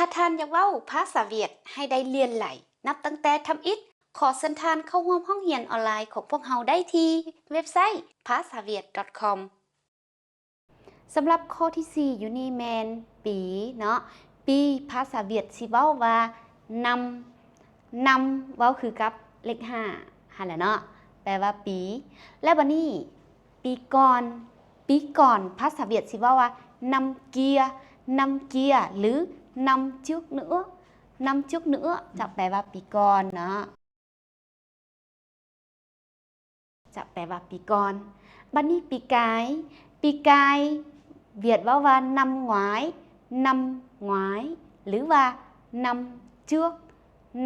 ຖ້າທ່ານຢາກເວົ້າພາສາຫວຽດໃຫ້ໄດ້ຫຼຽນຫຼາຍ ນັບຕັ້ງແຕ່ທຳອິດ, ຂໍເຊີນທ່ານເຂົ້າຮ່ວມຫ້ອງຮຽນອອນລາຍຂອງພວກເຮົາໄດ້ທີ່ເວັບໄຊ ພາສາຫວຽດ ດອດ ຄອມ. ສຳລັບຂໍ້ທີສີ່ຢູ່ນີ້ແມ່ນປີເນາະ. ປີ ພາສາຫວຽດຊິເວົ້າວ່າ ນຳ, ນຳ ເວົ້າຄືກັບເລກຫ້າຫັ້ນແຫຼະເນາະ, ແປວ່າປີ. ແລ້ວບັດນີ້ ປີກ່ອນ, ປີກ່ອນ ພາສາຫວຽດຊິເວົ້າວ່າ ນຳເກຍ, ນຳເກຍ ຫຼື ນຳຈຽວເນືອ, ນຳຈຽວເນືອ ຈະແປວ່າປີກ່ອນເນາະ. ຈະແປວ່າປີກ່ອນ. ບັດນີ້ປີກາຍ, ປີກາຍ ຫວຽດເວົ້າວ່າ ນຳງວາຍ, ນຳງວາຍ ຫຼືວ່າ ນຳຈຽວ,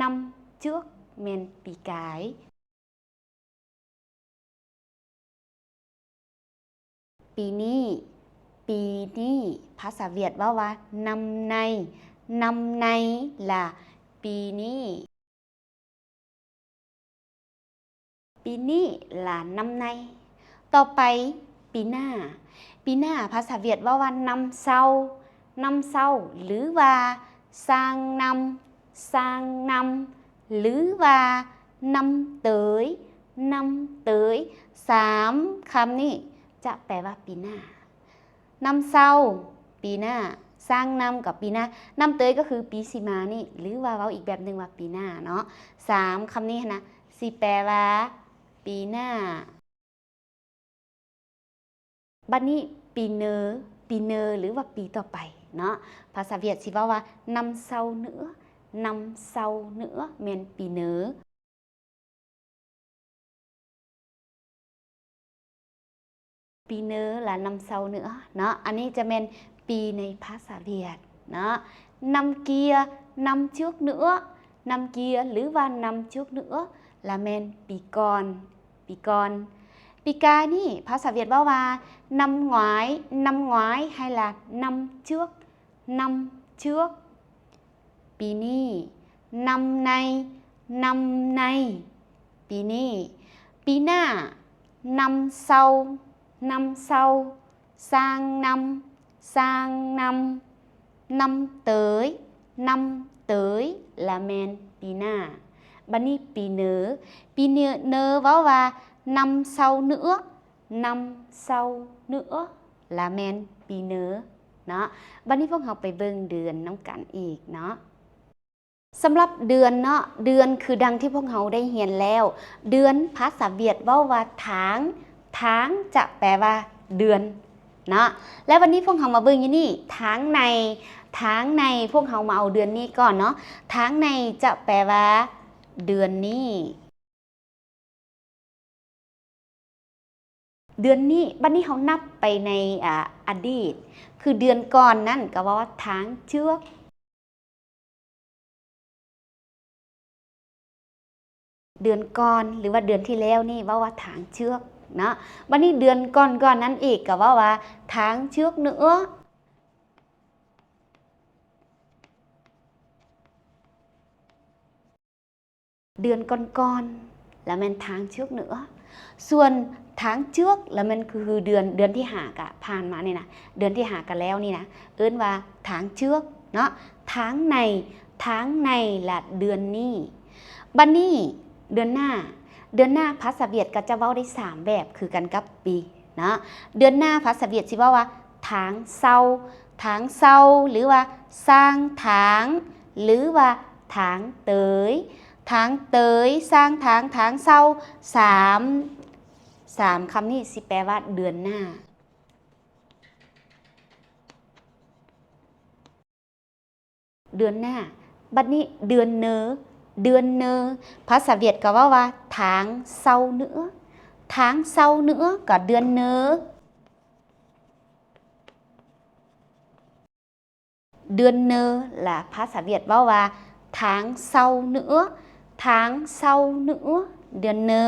ນຳຈຽວ ແມ່ນປີກາຍ. ປີນີ້, ປີນີ້ ພາສາຫວຽດເວົ້າວ່າ ນຳໄນ, ນຳໄນ ລະ ປີນີ້. ປີນີ້ລະນຳໃນ. ຕໍ່ໄປ ປີໜ້າ. ປີໜ້າ ພາສາຫວຽດເວົ້າວ່າ ນຳເຊົາ, ນຳເຊົາ ຫຼືວ່າ ຊາງນຳ, ຊາງນຳ ຫຼືວ່າ ນຳເຕີຍ, ນຳເຕີຍ. ສາມຄຳນີ້ຈະແປວ່າປີໜ້າ. ນຳເຊົາ ປີໜ້າ, ຊາງນຳກໍປີໜ້າ, ນຳເຕີຍກໍຄືປີຊິມານີ້ ຫຼືວ່າເວົ້າອີກແບບໜຶ່ງວ່າປີໜ້າເນາະ. ສາມຄຳນີ້ຫັ້ນນະ ຊິແປວ່າປີໜ້າ. ບັດນີ້ ປີເນີ, ປີເນີ ຫຼືວ່າປີຕໍ່ໄປເນາະ, ພາສາຫວຽດຊິເວົ້າວ່າ ນຳເຊົາເນືອ, ນຳເຊົາເນືອ ແມ່ນປີເນີ. ປີເນີ ລະ ນຳເຊົາເນືອເນາະ, ອັນນີ້ຈະແມ່ນປີໃນພາສາຫວຽດເນາະ. ນຳເກຍ, ນຳຈຽວເນືອ, ນຳເກຍ ຫຼືວ່າ ນຳຈຽວເນືອ ລະແມ່ນປີກ່ອນ, ປີກ່ອນ. ປີກາຍນີ້ ພາສາຫວຽດເວົ້າວ່າ ນຳງວາຍ, ນຳງວາຍ ໃຫ້ລະ ນຳຈຽວ, ນຳຈຽວ. ປີນີ້ ນຳໃນ, ນຳໃນ ປີນີ້. ປີໜ້າ ນຳເຊົາ, ນຳເຊົາ, ຊາງນຳ, ຊາງນຳ, ນຳເຕີຍ, ນຳເຕີຍ ລະແມ່ນປີໜ້າ. ບັດນີ້ ປີເນີ, ປີເນີ ເນີ ເວົ້າວ່າ ນຳເຊົາເນືອ, ນຳເຊົາເນືອ ລະແມ່ນປີເນີເນາະ. ບັດນີ້ພວກເຮົາໄປເບິ່ງເດືອນນຳກັນອີກເນາະ. ສຳລັບເດືອນເນາະ, ເດືອນຄືດັ່ງທີ່ພວກເຮົາໄດ້ຮຽນແລ້ວ, ເດືອນພາສາຫວຽດເວົ້າວ່າ ທາງ, ທາງ ຈະແປວ່າເດືອນເນາະ. ແລ້ວວັນນີ້ພວກເຮົາມາເບິ່ງຢູ່ນີ້ ທາງໃນ, ທາງໃນ ພວກເຮົາມາເອົາເດືອນນີ້ກ່ອນເນາະ, ທາງໃນ ຈະແປວ່າເດືອນນີ້. ເດືອນນີ້, ບັດນີ້ເຮົານັບໄປໃນ ອາ ອະດີດ, ຄືເດືອນກ່ອນນັ້ນກໍເວົ້າວ່າທາງຈຽວ, ເດືອນກ່ອນ ຫຼືວ່າເດືອນທີ່ແລ້ວນີ້ເວົ້າວ່າທາງຈຽວເນາະ. ບັດນີ້ເດືອນກ່ອນໆນັ້ນອີກກໍເວົ້າວ່າທາງຈຽວເນືອ. ເດືອນກ່ອນໆ ລະແມ່ນທາງຈຽວເນືອ, ສ່ວນທາງຈຽວ ລະແມ່ນຄືເດືອນ, ເດືອນທີຫ້າກະຜ່ານມານີ້ນະ, ເດືອນທີຫ້າກະແລ້ວນີ້ນະ, ເອີ້ນວ່າທາງຈຽວເນາະ. ທາງໃນ, ທາງໃນ ລະເດືອນນີ້. ບັດນີ້ເດືອນໜ້າ, ເດືອນໜ້າພາສາຫວຽດກໍຈະເວົ້າໄດ້ສາມແບບຄືກັນກັບປີເນາະ. ເດືອນໜ້າພາສາຫວຽດຊິເວົ້າວ່າ ທາງເຊົາ, ທາງເຊົາ ຫຼືວ່າ ຊາງທາງ ຫຼືວ່າ ທາງເຕີຍ, ທາງເຕີຍ, ຊາງທາງ, ທາງເຊົາ. ສາມ, ສາມຄຳນີ້ຊິແປວ່າເດືອນໜ້າ. ເດືອນໜ້າ. ບັດນີ້ເດືອນເນີ, ເດືອນເນີ ພາສາຫວຽດກໍເວົ້າວ່າ ທາງເຊົາເນືອ, ທາງເຊົາເນືອ ກໍເດືອນເນີ. ເດືອນເນີ ລະພາສາຫວຽດເວົ້າວ່າ ທາງເຊົາເນືອ, ທາງເຊົາເນືອ ເດືອນເນີ.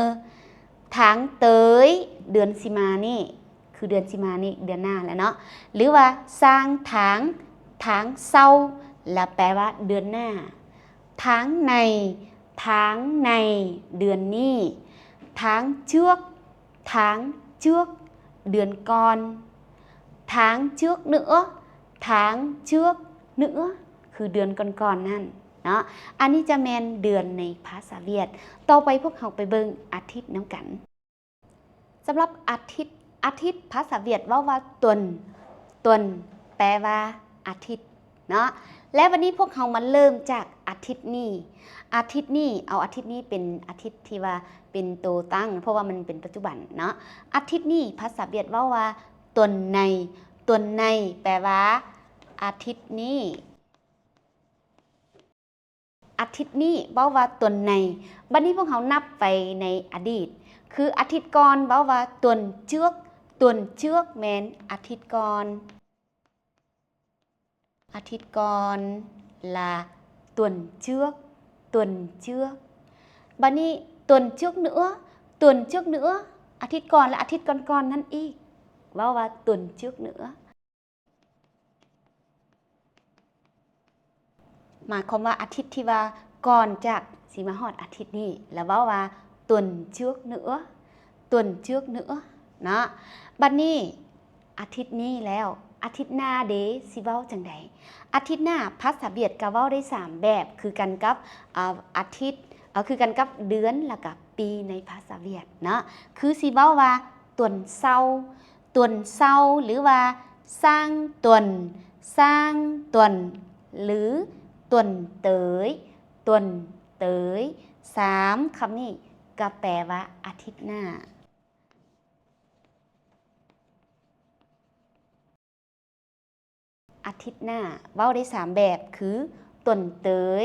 ທາງເຕີຍ ເດືອນຊິມານີ້, ຄືເດືອນຊິມານີ້ ເດືອນໜ້າແຫຼະເນາະ, ຫຼືວ່າ ຊາງທາງ, ທາງເຊົາ ລະແປວ່າເດືອນໜ້າ. ທາງໃນ, ທາງໃນ ເດືອນນີ້. ທາງຈຽວ, ທາງຈຽວ ເດືອນກ່ອນ. ທາງຈຽວເນືອ, ທາງຈຽວເນືອ ຄື ຄືເດືອນກ່ອນໆນັ້ນເນາະ. ອັນນີ້ຈະແມ່ນເດືອນໃນພາສາຫວຽດ. ຕໍ່ໄປພວກເຮົາໄປເບິ່ງອາທິດນຳກັນ. ສຳລັບອາທິດ, ອາທິດພາສາຫວຽດເວົ້າວ່າ tuần, tuần ແປວ່າອາທິດເນາະ. ແລະ ວັນນີ້ພວກເຮົາມາເລີ່ມຈາກອາທິດນີ້. ອາທິດນີ້, ເອົາອາທິດນີ້ເປັນອາທິດທີ່ວ່າເປັນໂຕຕັ້ງ ເພາະວ່າມັນເປັນປັດຈຸບັນເນາະ. ອາທິດນີ້ພາສາຫວຽດເວົ້າວ່າ tuần này, tuần này ແປວ່າອາທິດນີ້. ອາທິດນີ້ເວົ້າວ່າ tuần này. ບັດນີ້ພວກເຮົານັບໄປໃນອະດີດ ຄືອາທິດກ່ອນເວົ້າວ່າ tuần trước, tuần trước ແມ່ນອາທິດກ່ອນ, ອາທິດກ່ອນ ລະ tuần trước, tuần trước. ບັດນີ້ tuần trước nữa, tuần trước nữa ອາທິດກ່ອນ ລະ ອາທິດກ່ອນໆນັ້ນອີກ ເວົ້າວ່າ tuần trước nữa. ໝາຍຄວາມວ່າອາທິດທີ່ວ່າກ່ອນຈາກຊິມາຮອດອາທິດນີ້ ລະເວົ້າວ່າ tuần trước nữa, tuần trước nữa ເນາະ. ບັດນີ້ອາທິດນີ້ແລ້ວ ອາທິດໜ້າເດ ຊິເວົ້າຈັ່ງໃດ? ອາທິດໜ້າພາສາຫວຽດກະເວົ້າໄດ້ສາມແບບ ຄືກັນກັບ ອາ ອາທິດ ເອີ ຄືກັນກັບເດືອນ ລະກະປີໃນພາສາຫວຽດເນາະ. ຄືຊິເວົ້າວ່າ tuần sau, tuần sau ຫຼືວ່າ sang tuần, sang tuần ຫຼື tuần tới, tuần tới. ສາມຄຳນີ້ກະແປວ່າອາທິດໜ້າ. ອາທິດໜ້າເວົ້າໄດ້ສາມແບບ ຄື tuần tới,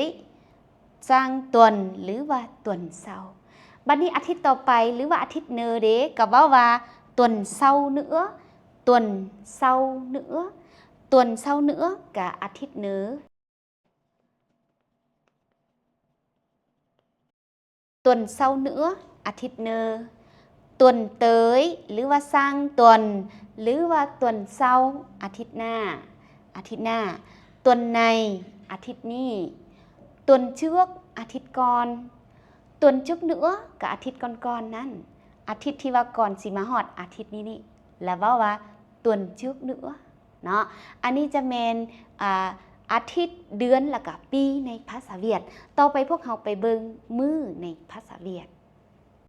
sang tuần ຫຼືວ່າ tuần sau. ບັດນີ້ອາທິດຕໍ່ໄປ ຫຼືວ່າອາທິດເນີເດ ກະເວົ້າວ່າ tuần sau nữa, tuần sau nữa, tuần sau nữa ກະອາທິດເນີ. Tuần sau nữa ອາທິດເນີ, tuần tới ຫຼືວ່າ sang tuần ຫຼືວ່າ tuần sau ອາທິດໜ້າ, ອາທິດໜ້າ. Tuần này ອາທິດນີ້, tuần trước ອາທິດກ່ອນ, tuần trước nữa ກະອາທິດກ່ອນໆນັ້ນ, ອາທິດທີ່ວ່າກ່ອນຊິມາຮອດອາທິດນີ້ນີ້ ລະເວົ້າວ່າ tuần trước nữa ເນາະ. ອັນນີ້ຈະແມ່ນ ອາ ອາທິດ, ເດືອນ ລະກະປີໃນພາສາຫວຽດ. ຕໍ່ໄປພວກເຮົາໄປເບິ່ງມື້ໃນພາສາຫວຽດ.